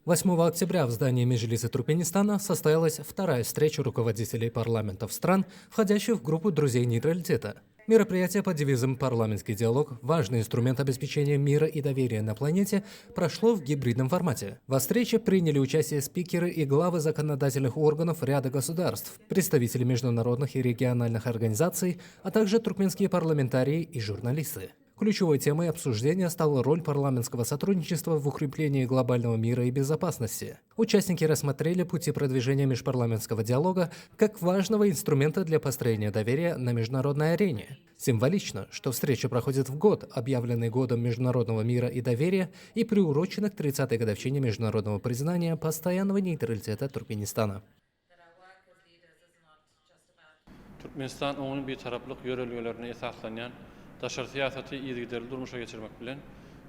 8 октября в здании Меджлиса Туркменистана состоялась вторая встреча руководителей парламентов стран, входящих в группу друзей нейтралитета. Мероприятие под девизом «Парламентский диалог. Важный инструмент обеспечения мира и доверия на планете» прошло в гибридном формате. Во встрече приняли участие спикеры и главы законодательных органов ряда государств, представители международных и региональных организаций, а также туркменские парламентарии и журналисты. Ключевой темой обсуждения стала роль парламентского сотрудничества в укреплении глобального мира и безопасности. Участники рассмотрели пути продвижения межпарламентского диалога как важного инструмента для построения доверия на международной арене. Символично, что встреча проходит в год, объявленный годом международного мира и доверия и приурочена к 30-й годовщине международного признания постоянного нейтралитета Туркменистана. Türkmenistan oňyn Bitaraplyk ýörelgelerine esaslanýan daşary syýasaty yzygiderli durmuşa geçirmek bilen,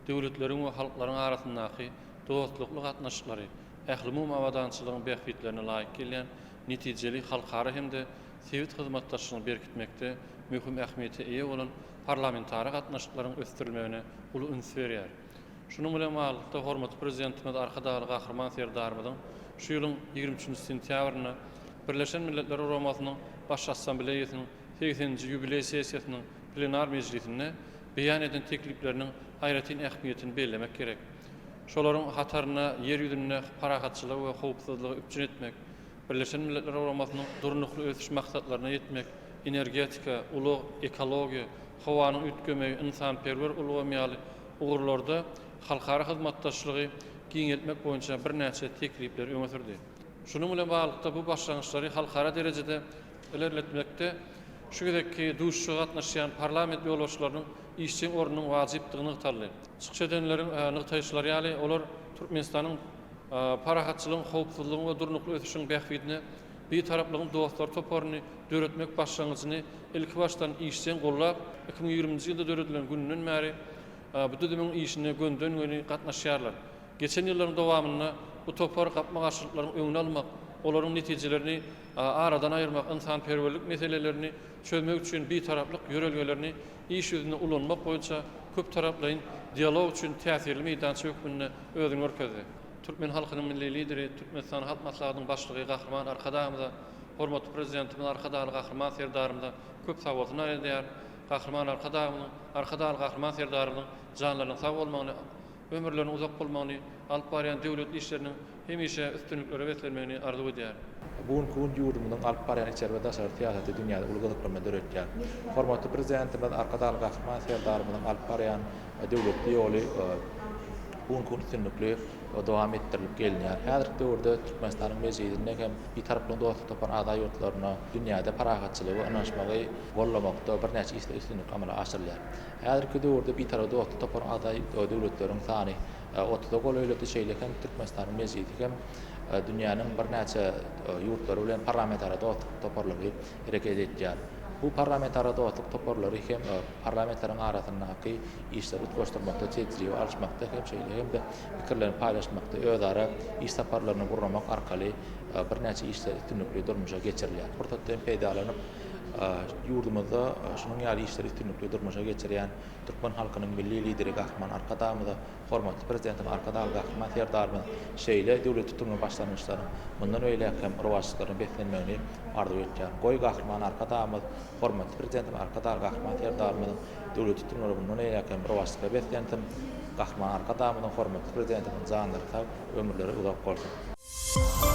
döwletleriň we halklaryň arasyndaky dostlukly gatnaşyklary ählumumy abadançylygyň bähbitlerine laýyk gelýän netijeli halkara hem-de sebit hyzmatdaşlygyny berkitmekde möhüm ähmiýete eýe bolan parlamentara gatnaşyklaryň ösdürilmegine uly üns berýär. Şunuň bilen baglylykda, hormatly Prezidentimiz Arkadagly Gahryman Serdarymyzyň şu ýylyň 23 nji sentýabrynda Birleşen Milletler Guramasynyň Baş Assambleýasynyň segseninji ýubileý sessiýasynyň plenar mejlisinde beýan eden teklipleriniň aýratyn ähmiýetini bellemek gerek. Şolaryň hatarynda Ýer ýüzünde parahatçylygy we howpsuzlygy üpjün etmek, Birleşen Milletler Guramasynyň Durnukly ösüş maksatlaryna ýetmek, energetika, ulag, ekologiýa, howanyň üýtgemegi, ynsanperwer ulgam ýaly ugurlarda halkara hyzmatdaşlygy giňeltmek boýunça birnäçe teklipleri öňe sürdi. Şunuň bilen baglylykda, bu başlangyçlary halkara derejede ilerletmekde şu gezekki duşuşyga gatnaşýan parlament ýolbaşçylarynyň işjeň ornunyň wajypdygy nygtaldy. Çykyş edenleriň nygtaýyşlary ýaly, olar Türkmenistanyň parahatçylygyň, howpsuzlygyň we durnukly ösüşiň bähbidine Bitaraplygyň dostlary toparyny döretmek başlangyjyny ilkibaşdan işjeň goldap, 2020-nji ýylda döredilen gününden bäri bu düzümiň işine gönden-göni gatnaşýarlar. Geçen ýyllaryň dowamynda bu topar gapma-garşylyklaryň öňüni almak, olaryň netijelerini aradan aýyrmak, ynsanperwerlik meselelerini çözmek üçin bitaraplyk ýörelgelerini iş ýüzünde ulanmak boýunça köptaraplaýyn dialog üçin täsirli meýdança hökmünde özüni görkezdi. Türkmen halkynyň Milli Lideri, Türkmenistanyň Halk Maslahatynyň Başlygy Gahryman Arkadagymyza, hormatly Prezidentimiz Arkadagly Gahryman Serdarymyza köp sagbolsun aýdýar. Gahryman Arkadagymyzyň, Arkadagly Gahryman Serdarymyzyň janlarynyň sag bolmagyny, ömürleriniň uzak bolmagyny, alyp barýan döwletli işleriniň hemişe üstünliklere beslenmegini arzuw edýär. Bu günki gün ýurdumyzyň alyp barýan içeri we daşary syýasaty dünýäde uly gyzyklanma döretýär. Hormatly Prezidentimiz Arkadagly Gahryman Serdarymyzyň alyp barýan döwletli ýoly bu günki gün üstünlikli dowam etdirilip gelinýär. Häzirki döwürde Türkmenistanyň Mejlisinde hem Bitaraplygyň dostluk toparynyň agza ýurtlaryna dünýäde parahatçylygy we ynanyşmagy goldamakda birnäçe işler üstünlikli amala aşyrylýar. Häzirki döwürde Bitarap dostluk toparynyň agza döwletleriň sany otuza golaýlady, şeýle hem Türkmenistanyň Mejlisi hem dünýäniň birnäçe ýurtlary bilen parlamentara dostluk toparlary hereket edýär. Bu parlamentara dostluk toparlary hem parlamentleriň arasyndaky işleri utgaşdyrmakda, tejribe alyşmakda hem şeýle hem-de pikirlerini paýlaşmakda özara iş saparlaryny gurnamak arkaly birnäçe işler üstünlikli durmuşa geçirilýär. Pursatdan peýdalanyp, ýurdumyzda şunuň ýaly işleri üstünlikli durmuşa geçirýän türkmen halkynyň Milli Lideri Gahryman Arkadagymyza, hormatly Prezidentimiz Arkadagly Gahryman Serdarymyz şeýle döwlet tutumly başlangyçlaryň mundan beýläk hem rowaçlyklara beslenmegini arzuw etýärin. Goý, Gahryman Arkadagymyz, hormatly Prezidentimiz Arkadagly Gahryman Serdarymyzyň döwlet tutumlary mundan beýläk hem rowaçlyklara beslensin! Gahryman Arkadagymyzyň, hormatly Prezidentimiziň janlary sag, ömürleri uzak bolsun!